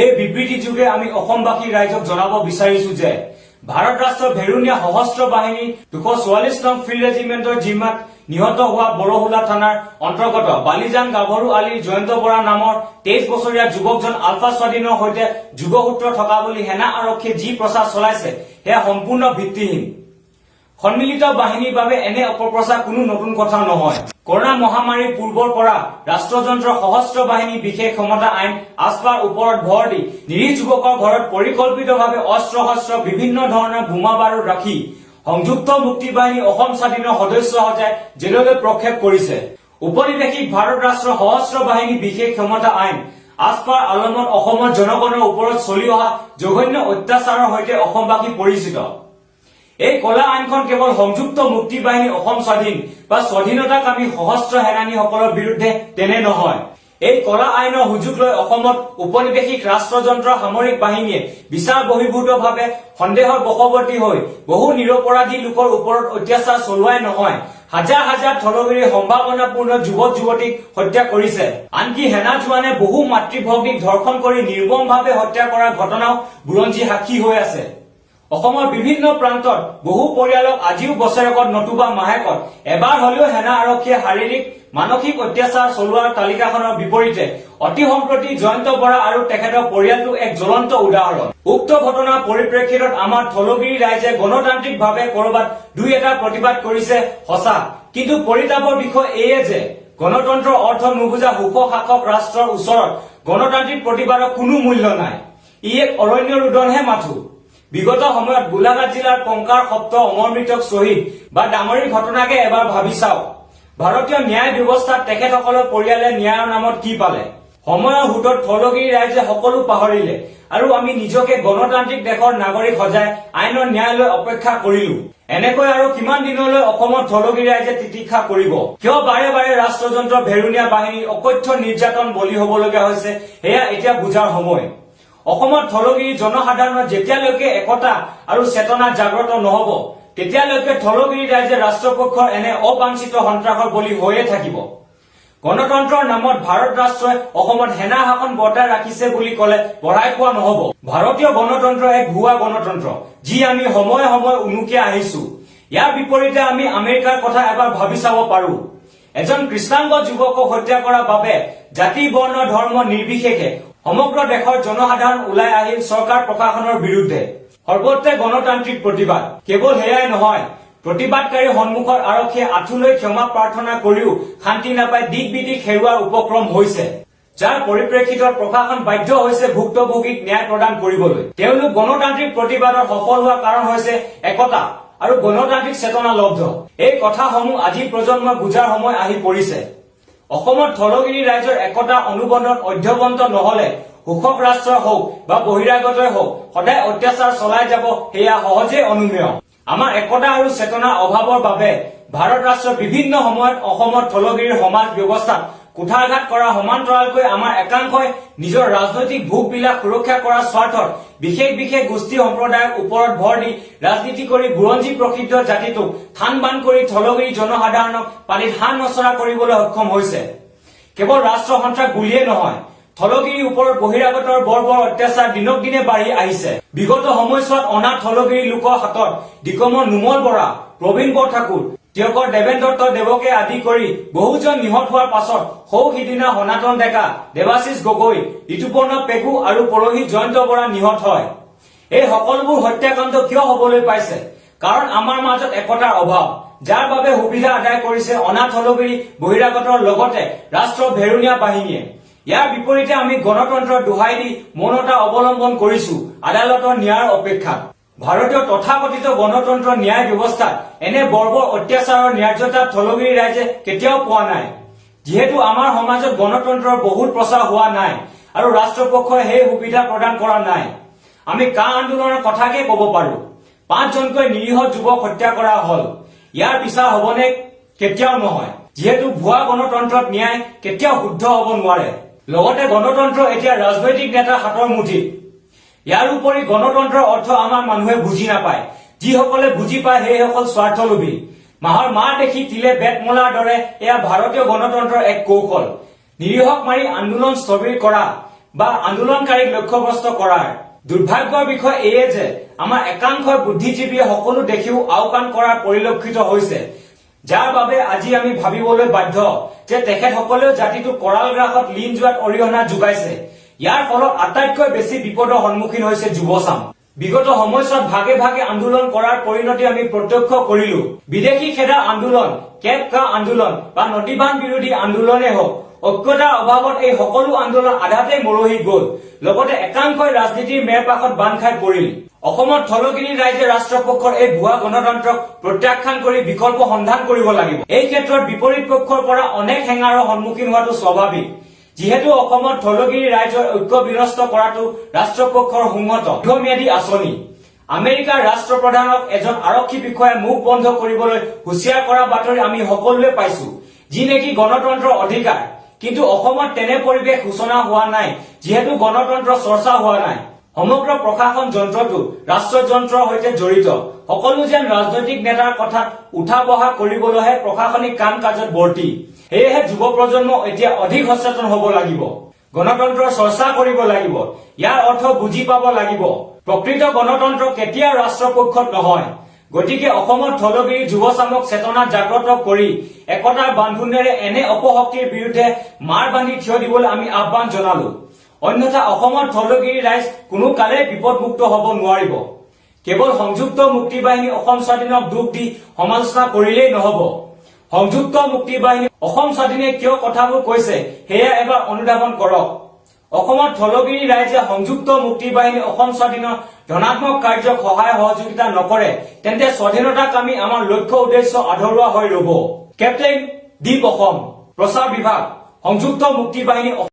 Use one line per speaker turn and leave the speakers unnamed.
এই বিবৃতিযোগে আমি অসমবাসী ৰাইজক জনাব বিচাৰিছো যে ভাৰত ৰাষ্ট্ৰৰ ভেৰুণীয়া সশস্ত্ৰ বাহিনী 244 নং ফিল্ড ৰেজিমেণ্টৰ জিম্মাত নিহত হোৱা বৰহোলা থানাৰ অন্তৰ্গত বালিজান গাভৰু আলীৰ জয়ন্ত বৰা নামৰ 23 বছৰীয়া যুৱকজন আলফা স্বাধীনৰ সৈতে যোগসূত্ৰ থকা বুলি সেনা আৰক্ষীয়ে যি প্ৰচাৰ চলাইছে, সেয়া সম্পূৰ্ণ ভিত্তিহীন। সন্মিলিত বাহিনীৰ বাবে এনে অপপ্ৰচাৰ কোনো নতুন কথা নহয়। কৰোনা মহামাৰীৰ পূৰ্বৰ পৰা ৰাষ্ট্ৰযন্ত্ৰৰ সশস্ত্ৰ বাহিনী বিশেষ ক্ষমতা আইন আছপাৰ ওপৰত ভৰ দি নিৰীহ যুৱকৰ ঘৰত পৰিকল্পিতভাৱে অস্ত্ৰ শস্ত্ৰ, বিভিন্ন ধৰণৰ বোমা বাৰুদ ৰাখি সংযুক্ত মুক্তি বাহিনী অসম স্বাধীনৰ সদস্য সজাই জেললৈ প্ৰক্ষেপ কৰিছে। উপনিৱেশিক ভাৰত ৰাষ্ট্ৰৰ সশস্ত্ৰ বাহিনী বিশেষ ক্ষমতা আইন আছপাৰ আলমত অসমৰ জনগণৰ ওপৰত চলি অহা জঘন্য অত্যাচাৰৰ সৈতে অসমবাসী পৰিচিত। এই কলা আইনখন কেৱল সংযুক্ত মুক্তি বাহিনী অসম স্বাধীন বা স্বাধীনতাকামী সশস্ত্ৰ সেনানীসকলৰ বিৰুদ্ধে তেনে নহয়। এই কলা আইনৰ সুযোগ লৈ অসমত উপনিৱেশিক ৰাষ্ট্ৰযন্ত্ৰৰ সামৰিক বাহিনীয়ে বিচাৰ বহিৰ্ভূতভাৱে সন্দেহৰ বশৱৰ্তী হৈ বহু নিৰপৰাধী লোকৰ ওপৰত অত্যাচাৰ চলোৱাই নহয়, হাজাৰ হাজাৰ থলগিৰি সম্ভাৱনাপূৰ্ণ যুৱক যুৱতীক হত্যা কৰিছে। আনকি সেনা জোৱানে বহু মাতৃভগ্নীক ধৰ্ষণ কৰি নিৰ্মমভাৱে হত্যা কৰাৰ ঘটনাও বুৰঞ্জী সাক্ষী হৈ আছে। অসমৰ বিভিন্ন প্ৰান্তত বহু পৰিয়ালক আজিও বছৰেকত নতুবা মাহেকত এবাৰ হলেও সেনা আৰক্ষীয়ে শাৰীৰিক, মানসিক অত্যাচাৰ চলোৱাৰ তালিকাখনৰ বিপৰীতে অতি সম্প্ৰতি জয়ন্ত বৰা আৰু তেখেতৰ পৰিয়ালটো এক জ্বলন্ত উদাহৰণ। উক্ত ঘটনাৰ পৰিপ্ৰেক্ষিতত আমাৰ থলগিৰি ৰাইজে গণতান্ত্ৰিকভাৱে কৰবাত দুই এটা প্ৰতিবাদ কৰিছে সঁচা, কিন্তু পৰিতাপৰ বিষয় এয়ে যে গণতন্ত্ৰৰ অৰ্থ নুবুজা শোষক শাসক ৰাষ্ট্ৰৰ ওচৰত গণতান্ত্ৰিক প্ৰতিবাদৰ কোনো মূল্য নাই। ই এক অৰণ্য ৰোদনহে মাথো। বিগত সময়ত গোলাঘাট জিলাৰ পংকাৰ সপ্ত অমৰমৃতক শ্বহীদ বা ডাঙৰীৰ ঘটনাকে এবাৰ ভাবি চাওক। ভাৰতীয় ন্যায় ব্যৱস্থাত তেখেতসকলৰ পৰিয়ালে ন্যায়ৰ নামত কি পালে? সময়ৰ সোঁতত থলগিৰি ৰাইজে সকলো পাহৰিলে আৰু আমি নিজকে গণতান্ত্ৰিক দেশৰ নাগৰিক সজাই আইনৰ ন্যায়লৈ অপেক্ষা কৰিলো। এনেকৈ আৰু কিমান দিনলৈ অসমত থলগিৰি ৰাইজে তিতিক্ষা কৰিব? কিয় বাৰে বাৰে ৰাষ্ট্ৰযন্ত্ৰৰ ভেৰুণীয়া বাহিনীৰ অকথ্য নিৰ্যাতন বলি হবলগীয়া হৈছে, সেয়া এতিয়া বুজাৰ সময়। অসমত থলগিৰি জনসাধাৰণৰ যেতিয়ালৈকে একতা আৰু চেতনা জাগ্ৰত নহব, তেতিয়ালৈকে থলগিৰি ৰাইজে ৰাষ্ট্ৰপক্ষৰ এনে অবাঞ্ছিত সন্ত্ৰাসৰ বলি হৈয়ে থাকিব। গণতন্ত্ৰৰ নামত ভাৰত ৰাষ্ট্ৰই অসমত সেনা শাসন বৰ্তাই ৰাখিছে বুলি কলে বঢ়াই কোৱা নহব। ভাৰতীয় গণতন্ত্ৰ এক ভুৱা গণতন্ত্ৰ, যি আমি সময়ে সময়ে উনুকিয়াই আহিছো। ইয়াৰ বিপৰীতে আমি আমেৰিকাৰ কথা এবাৰ ভাবি চাব পাৰো। এজন কৃষ্ণাংগ যুৱকক হত্যা কৰাৰ বাবে জাতি, বৰ্ণ, ধৰ্ম নিৰ্বিশেষে সমগ্ৰ দেশৰ জনসাধাৰণ ওলাই আহিল চৰকাৰ প্ৰশাসনৰ বিৰুদ্ধে। সৰ্বত্ৰে গণতান্ত্ৰিক প্ৰতিবাদ। কেৱল সেয়াই নহয়, প্ৰতিবাদকাৰীৰ সন্মুখত আৰক্ষীয়ে আঁঠু লৈ ক্ষমা প্ৰাৰ্থনা কৰিও শান্তি নাপাই দিক বিদিক হেৰুৱাৰ উপক্ৰম হৈছে, যাৰ পৰিপ্ৰেক্ষিতত প্ৰশাসন বাধ্য হৈছে ভুক্তভোগীক ন্যায় প্ৰদান কৰিবলৈ। তেওঁলোক গণতান্ত্ৰিক প্ৰতিবাদত সফল হোৱাৰ কাৰণ হৈছে একতা আৰু গণতান্ত্ৰিক চেতনা লব্ধ। এই কথাসমূহ আজিৰ প্ৰজন্মই বুজাৰ সময় আহি পৰিছে। অসমত থলগিৰি ৰাইজৰ একতা অনুবন্ধত অধ্যৱন্ত নহলে শোষক ৰাষ্ট্ৰই হওক বা বহিৰাগতই হওক, সদায় অত্যাচাৰ চলাই যাব, সেয়া সহজেই অনুমেয়। আমাৰ একতা আৰু চেতনাৰ অভাৱৰ বাবে ভাৰত ৰাষ্ট্ৰৰ বিভিন্ন সময়ত অসমত থলগিৰিৰ সমাজ ব্যৱস্থাত কুঠাৰঘাত কৰাৰ সমান্তৰালকৈ আমাৰ একাংশই নিজৰ ৰাজনৈতিক ভোগবিলাক সুৰক্ষা কৰাৰ স্বাৰ্থত বিশেষ বিশেষ গোষ্ঠী সম্প্ৰদায়ৰ ওপৰত ভৰ দি ৰাজনীতি কৰি বুৰঞ্জী প্ৰসিদ্ধ জাতিটোক থান বান কৰি থলগিৰি জনসাধাৰণক পানীত হাঁহ নচৰা কৰিবলৈ সক্ষম হৈছে। কেৱল ৰাষ্ট্ৰ সন্ত্ৰাস বুলিয়ে নহয়, থলগিৰিৰ ওপৰত বহিৰাগতৰ বৰ বৰ অত্যাচাৰ দিনক দিনে বাঢ়ি আহিছে। বিগত সময়ছোৱাত অনাথ থলগিৰি লোকৰ হাতত ডিকমৰ নোমল বৰা, প্ৰবীণ বৰঠাকুৰ, টীয়কৰ দেৱেন দত্ত দেৱকে আদি কৰি বহুজন নিহত হোৱাৰ পাছত সৌ সিদিনা সনাতন ডেকা, দেৱাশীষ গগৈ, ঋতুপৰ্ণ পেগু আৰু পৰহি জয়ন্ত বৰা নিহত হয়। এই সকলোবোৰ হত্যাকাণ্ড কিয় হবলৈ পাইছে? কাৰণ আমাৰ মাজত একতাৰ অভাৱ, যাৰ বাবে সুবিধা আদায় কৰিছে অনাথ থলগিৰি বহিৰাগতৰ লগতে ৰাষ্ট্ৰৰ ভেৰুণীয়া বাহিনীয়ে। ইয়াৰ বিপৰীতে আমি গণতন্ত্ৰৰ দোহাই দি মৌনতা অৱলম্বন কৰিছো আদালতৰ ন্যায়ৰ অপেক্ষাত। ভাৰতীয় তথাকথিত গণতন্ত্ৰ ন্যায় ব্যৱস্থাত এনে বৰ্বৰ অত্যাচাৰৰ ন্যায্যতা থলগিৰি ৰাইজে কেতিয়াও পোৱা নাই। যিহেতু আমাৰ সমাজত গণতন্ত্ৰৰ বহুত প্ৰচাৰ হোৱা নাই আৰু ৰাষ্ট্ৰপক্ষই সেই সুবিধা প্ৰদান কৰা নাই। আমি কা আন্দোলনৰ কথাকে কব পাৰো। পাঁচজনকৈ নিৰীহ যুৱক হত্যা কৰা হল। ইয়াৰ বিচাৰ হবনে? কেতিয়াও নহয়। যিহেতু ভুৱা গণতন্ত্ৰত ন্যায় কেতিয়াও শুদ্ধ হব নোৱাৰে। লগতে গণতন্ত্ৰ এতিয়া ৰাজনৈতিক নেতাৰ হাতৰ মুঠিত। ইয়াৰ উপৰি গণতন্ত্ৰৰ অৰ্থ আমাৰ মানুহে বুজি নাপায়। যিসকলে বুজি পায়, সেইসকল স্বাৰ্থলোভী। মাহৰ মাৰ দেখি তিলে বেত মলাৰ দৰে এয়া ভাৰতীয় গণতন্ত্ৰৰ এক কৌশল। নিৰীহক মাৰি আন্দোলন স্থবিৰ কৰা, বা আন্দোলনকাৰীক লক্ষ্যভ্ৰষ্ট কৰাৰ। দুৰ্ভাগ্যৰ বিষয় এয়ে যে আমাৰ একাংশ বুদ্ধিজীৱীয়ে সকলো দেখিও আওকাণ কৰাৰ পৰিলক্ষিত হৈছে, যাৰ বাবে আজি আমি ভাবিবলৈ বাধ্য যে তেখেতসকলেও জাতিটোক কৰাল গ্ৰাসত লীন যোৱাত অৰিহণা যোগাইছে। ইয়াৰ ফলত আটাইতকৈ বেছি বিপদৰ সন্মুখীন হৈছে যুৱচাম। বিগত সময়ছোৱাত ভাগে ভাগে আন্দোলন কৰাৰ পৰিণতি আমি প্ৰত্যক্ষ কৰিলো। বিদেশী খেদা আন্দোলন, কেব কা আন্দোলন বা নদীবান্ধ বিৰোধী আন্দোলনে হওক, ঐক্যতাৰ অভাৱত এই সকলো আন্দোলন আধাতে মৰহি গল। লগতে একাংশই ৰাজনীতিৰ মেৰপাকত বান্ধ খাই পৰিল। অসমত থলগিৰি ৰাইজে ৰাষ্ট্ৰপক্ষৰ এই ভুৱা গণতন্ত্ৰক প্ৰত্যাখ্যান কৰি বিকল্প সন্ধান কৰিব লাগিব। এই ক্ষেত্ৰত বিপৰীত পক্ষৰ পৰা অনেক হেঙাৰৰ সন্মুখীন হোৱাটো স্বাভাৱিক, যিহেতু অসমত থলগিৰি ৰাইজৰ ঐক্য বিনষ্ট কৰাটো ৰাষ্ট্ৰপক্ষৰ সংহত দীৰ্ঘম্যাদী আঁচনি। আমেৰিকাৰ ৰাষ্ট্ৰপ্ৰধানক এজন আৰক্ষী বিষয়াই মুখ বন্ধ কৰিবলৈ হুঁচিয়াৰ কৰা বাতৰি আমি সকলোৱে পাইছো, যি নেকি গণতন্ত্ৰৰ অধিকাৰ। কিন্তু অসমত তেনে পৰিৱেশ সূচনা হোৱা নাই, যিহেতু গণতন্ত্ৰ চৰ্চা হোৱা নাই। সমগ্ৰ প্ৰশাসন যন্ত্ৰটো ৰাষ্ট্ৰযন্ত্ৰৰ সৈতে জড়িত। সকলো যেন ৰাজনৈতিক নেতাৰ কথাত উঠা বহা কৰিবলৈহে প্ৰশাসনিক কাম কাজত বৰ্তি। সেয়েহে যুৱ প্ৰজন্ম এতিয়া অধিক সচেতন হ'ব লাগিব, গণতন্ত্ৰৰ চৰ্চা কৰিব লাগিব, ইয়াৰ অৰ্থ বুজি পাব লাগিব। প্ৰকৃত গণতন্ত্ৰ কেতিয়াও ৰাষ্ট্ৰপক্ষত নহয়। গতিকে অসমত থলগিৰি যুৱচামক চেতনা জাগ্ৰত কৰি একতাৰ বান্ধোনেৰে এনে অপশক্তিৰ বিৰুদ্ধে মাৰ বান্ধি থিয় দিবলৈ আমি আহ্বান জনালো। অন্যথা অসমত থলগিৰি ৰাইজ কোনো কালেই বিপদমুক্ত হ'ব নোৱাৰিব। কেৱল সংযুক্ত মুক্তি বাহিনী অসম স্বাধীনক দোষ দি সমালোচনা কৰিলেই নহব। সংযুক্ত মুক্তি বাহিনী অসম স্বাধীনে কিয় কথাবোৰ কৈছে, সেয়া এবাৰ অনুধাৱন কৰক। অসমত থলগিৰি ৰাইজে সংযুক্ত মুক্তি বাহিনী অসম স্বাধীনৰ ধনাত্মক কাৰ্যক সহায় সহযোগিতা নকৰে, তেন্তে স্বাধীনতাকামী আমাৰ লক্ষ্য উদ্দেশ্য আধৰুৱা হৈ ৰব। কেপ্টেইন দ্বীপ অসম, প্ৰচাৰ বিভাগ, সংযুক্ত মুক্তি বাহিনী।